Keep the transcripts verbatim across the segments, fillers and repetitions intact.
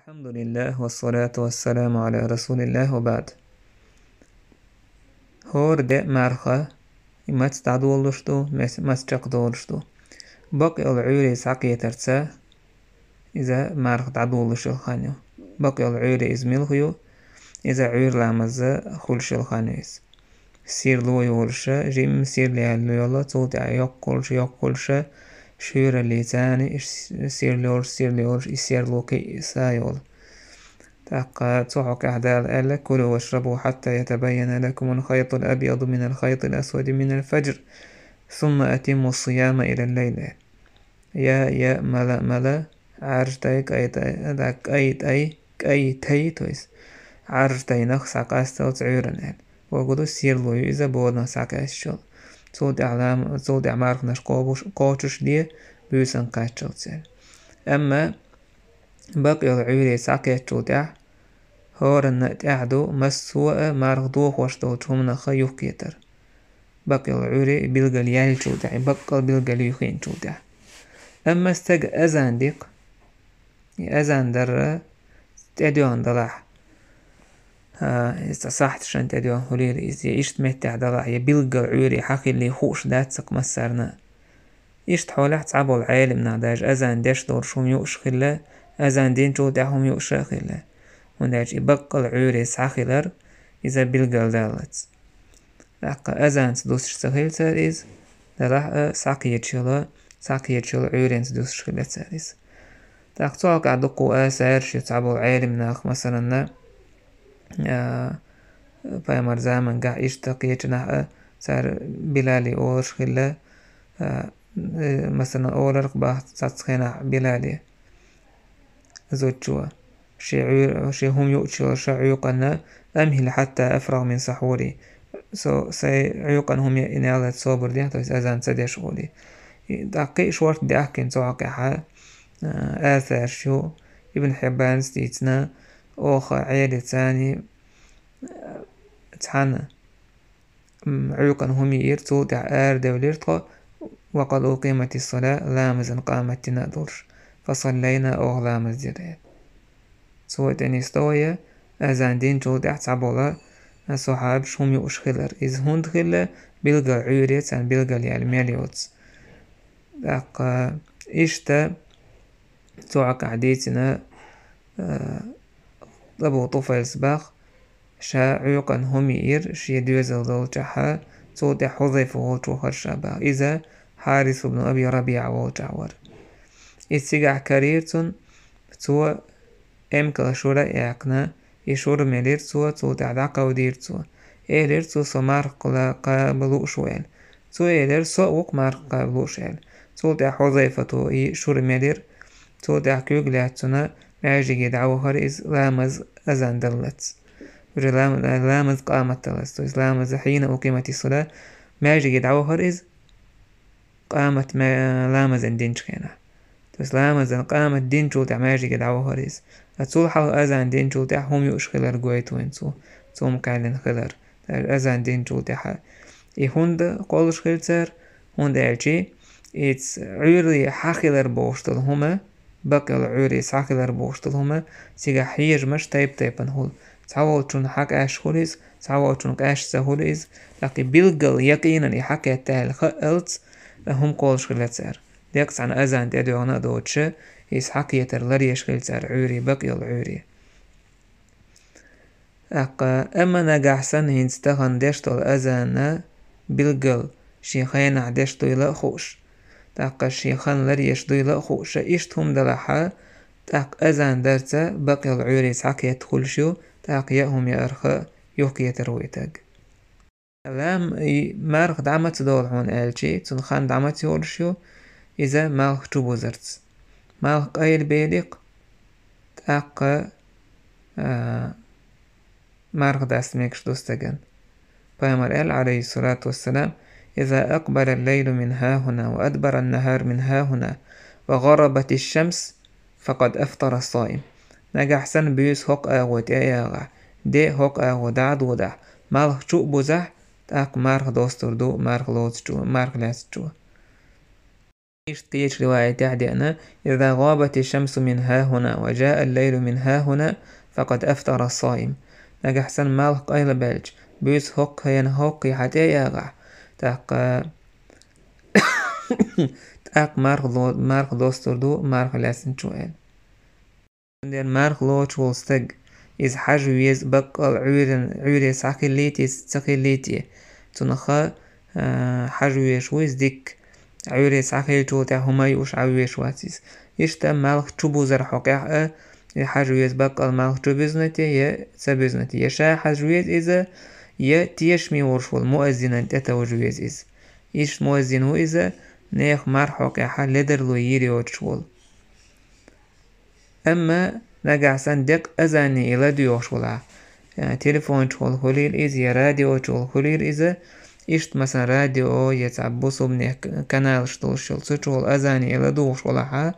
الحمد لله والصلاة والسلام على رسول الله وبعد. ХӀора деа марха, и маца дӀадолалуш ду, мес-, маца чекхдолуш ду. Бакъ йолу Ӏуьйре схьакхетарца иза марха дӀадолалуш йолу хан ю. Бакъ йолу Ӏуьйре иза муьлха ю? Иза Ӏуьйра ламаз хуьлуш йолу хан ю иза. Серло йолуша, жимма серло яьлла йолу, цул тӀаьхьа йоккха хуьлуша, йоккха хуьлуша, шуьйраллица царна и с-, серло йолуш, серло йолуш, и серло кхин а са йолу. ТӀаккха цу хьокъехь Дала аьлла: «كلوا واشربوا حتى يتبين لكم الخيط الأبيض من الخيط الأسود من الفجر، ثم أتموا الصيام إلى الليل». Я, я, мала, мала, Ӏаржтай, кӀайтай, да, кӀайтай, кӀайтай, то есть Ӏаржтайнах схьакъасталц Ӏуьйранна аьлла. Бохург ду, серло ю иза боданах схьакъаьсташ йолу. Цул тӀаьхьа лам-, цул тӀаьхьа марханаш кхобуш-, кхочушде, буьйсанна кхаччалц аьлла. Амма бакъ йолу Ӏуьйре схьакхеттачул тӀаьхьа, хӀоранна а тӀехь ду массо а марха дохош долчу хӀуманах юхакхетар. Бакъ йолу Ӏуьйре билгал яьллачул тӀаьхьа, и баккъал билгал юхийначул тӀаьхьа. Амма стага азан дикха, и азан дарра тӀедоьгӀна далахь, а, иза цхьа сахьташна тӀедоьгӀна хуьлийла иза, я иштта меттехь далахь, я билггал Ӏуьйре хьан хиллий хууш дац-кх массарна а. Иштта хьолехь цхьаболу Ӏелам нах даже азан деш долуш хӀума юуш хилла, азан динчул тӀаьхьа хӀума юуш а хилла. ХӀунда аьлча и баккъал Ӏуьйре схьахилар, иза билгал даллалц. ТӀаккха азанца дусуш ца хилла цара иза, делахь а схьакхеташ йолу, схьакхеташ йолу Ӏуьйренца дусуш хилла цара иза. ТӀаккха цу хьокъехь дуккха а асарш ю цхьаболу Ӏелам нах, масалан, а, пайхамар замангахь иштта кхечанхьа а цара Билали олуш хилла, а, э, масалан, олура-кх бах цхьацца хенахь Билали зудчо. Шен Ӏуьйр-, шен хӀума юучу йолуша Ӏуьйкъанна: «أمهل حتى أفرغ من سحوري». Со сайн Ӏуьйкъана хӀума яйина яллалц собар де, то есть азан ца деш гӀур де. И тӀаккха кхин а шорта даьхкина цу хьокъехь, а, асарш ю, Ибн Хьиббанас дийцина, оха Ӏелица цхьаьна, а, цхьаьна м, Ӏуьйкъана хӀума йиира, цул тӀаьхьа арадевлира тхо, «وقد أقيمت الصلاة», ламазан къамат дина а долуш. «فصلينا», оха ламаз дира аьлла. Цо тӀе нисдо я, азан динчул тӀаьхьа цхьаболу сахьабаш хӀума юуш хилар. Иза хӀунда хилла? Билггал Ӏуьйре царна билгал яьлла мел йоцу. ТӀаккха иштта цу хьокъехь дийцина, а, Абу ТӀуфайлас бах, ша Ӏуьйкъана хӀума йиира шен доьзал долчохь, цул тӀаьхьа Хьузайфа волчу вахара ша бах. Иза Хьарис ибн Аби РабиӀа волчохь вара. Иза цигахь карийра цунна, цо эмкал шура а яьккхина, и шура мелира цо, цул тӀаьхьа дӀакховдийра цо. Элира цо: «Со марха кхаба лууш ву», — аьлла. Цо элира: «Со а ву-кх марха кхаба лууш», — аьлла. Цул тӀаьхьа Хьузайфата и шура мелира, цул тӀаьхьа куьйга лаьцна маьждиге дӀавахара иза ламаз азан даллалц. Уже лам-, ламаз къамат даллалц, то есть ламаз хьийна укъимати сала, маьждиге дӀавахара иза къамат ма-, ламазан динчу хенахь. То есть ламазан къамат динчул тӀаьхьа маьждиге дӀавахара иза. Ткъа цул хьалха азан динчул тӀаьхьа хӀума юуш хилар гойту вайн цо, цо хӀума кхаьллина хилар. Даже азан динчул тӀаьхьа. И хӀунда кхоллуш хилла цара? ХӀунда аьлча иза Ӏуьйре хьан хилар бохуш долу хӀума, бакъ йолу Ӏуьйре схьахилар бохуш долу хӀума, цигахь хьежамаш тайп-тайпана хуьлу. Цхьаволчунна хьан къаьсташ хуьлу иза, цхьаволчунна къаьсташ ца хуьлу иза, тӀаккха и билггал якъинан и хьан кхетта аьлла хаалц, хӀума кхоллуш хилла цара. Декъа цхьана азан тӀедоьгӀна а доцуша, иза хьан кхетар ларъеш хилла цара Ӏуьйре, бакъ йолу Ӏуьйре. ТӀаккха, амма нагахь санна хӀинца тахана деш долу азан билггал шен хенахь деш дуйла а хууш, тӀаккха шен хан ларъеш дуйла а хууша, иштта хӀума далахьа, тӀаккха азан дарца бакъ йолу Ӏуьйре схьакхетта хуьлуш ю, тӀаккха яа хӀума яарха юхакхетар ву и таг. Лам-, и марха дӀа маца долу хьуна аьлча, цуьнан хан дӀа маца йолуш ю, иза малх чу бузарца. Малх къайлабелира-кх, тӀаккха, а, марха даста мегаш ду стагана. Пайхамар аьлла, Ӏалайхиссалату вассалам: «إذا أقبل الليل من هاهنا وأدبر النهار من هاهنا وغربت الشمس فقد أفطر الصائم». Нагахь санна буьйса хӀокху агӀо тӀе а яхахь, де хӀокху агӀо дӀа а додахь, малх чу а бузахь, тӀаккха марха достур ду марха лоцучо, марха лаьцначо. Иштта кхечу риваятехь деана: «إذا غابت الشمس من هاهنا وجاء الليل من هاهنا فقد أفطر الصائم». Нагахь санна малх къайлабаьлча, буьйса хӀокху хенахь хӀокху хьан тӀе а ягӀахь, тӀаккха, тӀаккха марха ло-, марха достур ду, марха лаьцначо аьлла. Цундела марха лоцуш волу стаг, иза хьажа веза баккъал Ӏуьйран-, Ӏуьйре схьахиллийта иза, ца хиллийта, цунах, а, хьажа везаш ву иза дикка. Ӏуьйре схьахиллачул тӀаьхьа хӀума юуш Ӏан везаш вац иза. Иштта малх чу бузар хьокъехь а, и хьажа веза баккъал малх чу буьзна те, я ца буьзна те, я ша хьажа веза иза, я тешаме волуш волу муэззинан тӀетовжа веза иза. Иштта муэззин ву иза, нехан марха хьокъехь ледарло йийр йоцуш волу. Амма нагахь санна деккъа азанне и ладоьгӀуш волахь, э, телефон чухула хуьлийла иза, я радио чухула хуьлийла иза, иштта, масалан, радио я цхьа бусулбанех к-, каналаш долуш йолу, цу чухула азанне и ладугӀуш волахьа,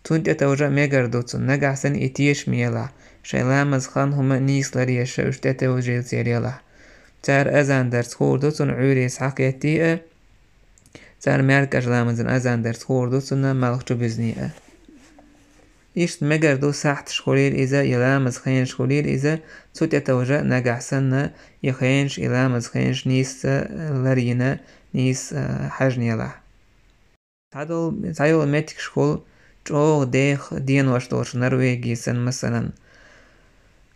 цунна тӀетовжа а мегар ду цунна, нагахь санна и тешаме елахь, шайн ламаз хан хӀума нийса ларъеш а уьш тӀетевжийлацер елахь. Цара азан дарца хуур ду цунна Ӏуьйре схьакхетте а, цара маьркӀажа ламазан азан дарца хуур ду цунна малх чу буьзне а. Иштта мегар ду сахьташ хуьлийла иза, я ламаз хенаш хуьлийла иза, цу тӀетовжа нагахь санна, и хенаш, и ламаз хенаш нийсса ларйина, нийсса, а, хьаьжна елахь. Цхьадолу, цхьайолу меттигашкахула чӀогӀа деха денош долуш Норвеги санна, масалан,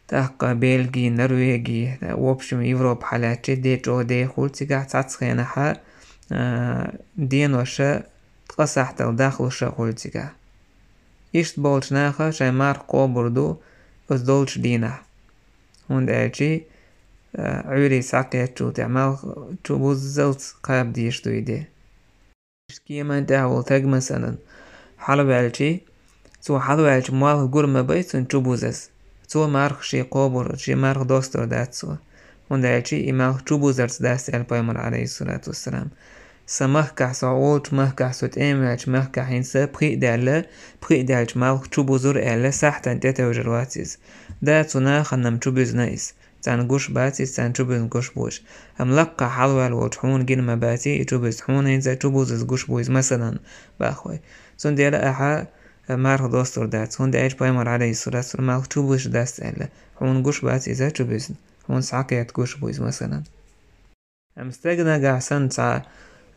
тӀаккха Бельги, Норвеги, в общем, Европа хьалаьцчи де чӀогӀа деха хуьлу цигахь цхьацца хенахьа, а, деноша ткъа сахьтал дахлуша хуьлу цигахь. Иштта болчу наха шайн марха кхобур ду оцу долчу дийнахь, хӀунда аьлча, а, Ӏуьйре схьакхеттачул тӀаьхьа малх чу буззалц кхаба дезаш ду и де. Иштта кеман тӀехь волу таг, масалан, хьалаваьлчи, цо хьалаваьлча малх гур ма бай цунна чу бузаза. Цо марха шен кхобур, шен марха достур дац цо. ХӀунда аьлча и малх чу бузарца дац аьлла пайхамар, алейхиссалату вассалам. Сан махкахь, со волчу махкахь, со тӀемаваьлчу махкахь хӀинца пхиъ даьлла, пхиъ даьлча малх чу бузур аьлла, сахьтан тӀетевжар вац иза. Да, цу нахана-м чу буьзна иза. Царна гуш бац иза, царна чу буьзна гуш бу иза. Амма лаккха хьалаваьлла волчу хьуна гина ма бац и чу буьзна. Хьуна хӀинца чу бузаза гуш бу иза, масалан, бахой. Цундела ахьа, э, марха достур дац. ХӀунда аьлча пайхамар, алейхиссалату вассалам, малх чу бузаш дац аьлла. Хьуна гуш бац иза чу буьзна. Хьуна схьакхетта гуш бу иза, масалан. Амма стаг нагахь санна цхьа,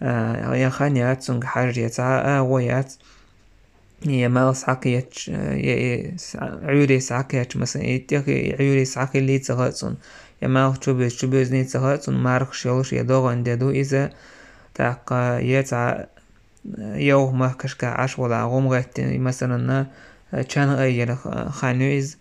а, я хан яц цуьнга хьажа, я цхьа а агӀо яц, я малх схьакхеташ, я, я с-, Ӏуьйре схьакхеташ, масалан, и тӀехь и Ӏуьйре схьахиллий ца хаьа цунна, я малх чу буьза, чу буьзний ца хаьа цунна, мархаш йолуш, я догӀан де ду иза, тӀаккха я цхьа йовха махкашкахь Ӏаш волахь, гӀум гӀеттина, масалан, чан айъар хан ю иза.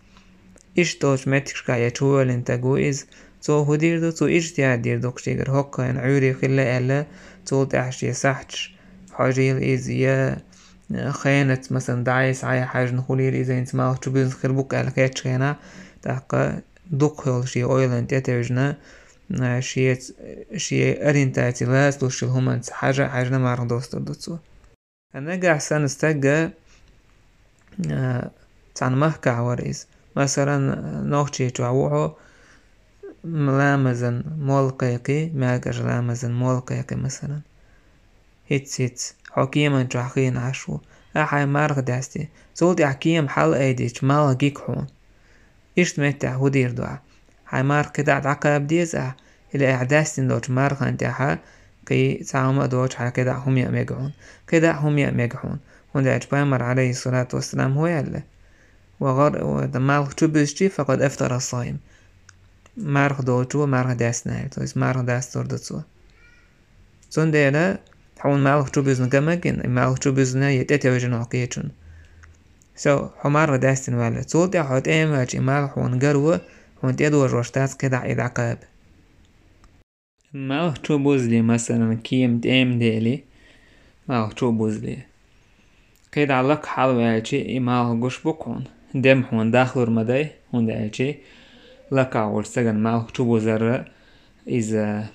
Иштта долчу меттигашкахь я чувоьллина стаг ву иза, цо хӀун дийр ду, цо иштта яр дийр ду-кх шегара, хӀокху хенахь Ӏуьйре хилла аьлла, цул тӀаьхьа шен сахьташ хьожийла иза, я, э, хенаца, масалан, дӀа-схьа хьаьжна хуьлийла иза, хӀинца малх чу буьзна хир бу-кх аьлла хетачу хенахь, тӀаккха дукхах йолу шен ойланна тӀетевжина, э, шеца, шен ориентаци лацалуш йолу хӀуманца хьажа а хьаьжна марха достур ду цо. Нагахь санна стаг, а, цхьана махкахь вара иза. Масалан, Нохчийчохь ву хьо, м, ламазан молла кхайкхий, маьркӀажа ламазан молла кхайкхий, масалан. ХӀинцца, хӀинцца, хьо кеман чохь хиъна Ӏаш ву. Ахьа хьайн марха даьсти. Цул тӀаьхьа кема хьала айдича, малх гиг хьуна. Иштта меттехь хӀун дийр ду ахь? Хьайн марха кхидӀа а дӀакхаба деза ахь, или ахь даьстина долчу мархана тӀехьа кхин цхьа хӀума а доцуш, хьайн кхидӀа а хӀума яа мега хьуна. КхидӀа а хӀума яа мега хьуна. ХӀунда аьлча пайхамар, алейхиссалату вассалам, хӀун аьлла? Ва гӀар-, ва д-, малх чу буьзчи, факъад афтара ссаим. Марха долчо марха даьстина аьлла, то есть марха дастор ду цо. Цундела хьуна малх чу буьзна ган ма гина, и малх чу буьзна я тӀетевжина хьо кхечунна. Со, хьо марха даьстина ваьлла. Цул тӀаьхьа хьо тӀема ваьлча, и малх хьуна гар ву, хьуна тӀедожош дац кхидӀа и дӀакхаба. Малх чу бузале, масалан, кема тӀема дели, малх чу бузале. КхидӀа лакха хьалаваьлча, и малх гуш бу-кх хьуна. Дем хьуна дахлур ма дай, хӀунда аьлча лакхахь волчу стагана малх чу бузар иза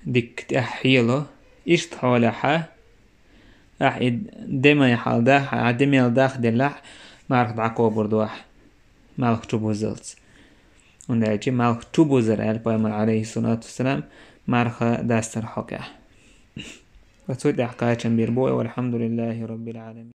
дикка тӀаьхьа хьело. Иштта хьолехьа, ахь и демай хьал дах-, ахь демел дахделлахь, марха дӀакхобур ду ахь, малх чу буззалц. ХӀунда аьлча малх чу бузар аьлла пайхамар, алейхиссалату вассалам, марха дастар хьокъехь. Ва цу тӀехь кхачам бийр бу вай, валхьамдулиллахӀи раббил Ӏаламин.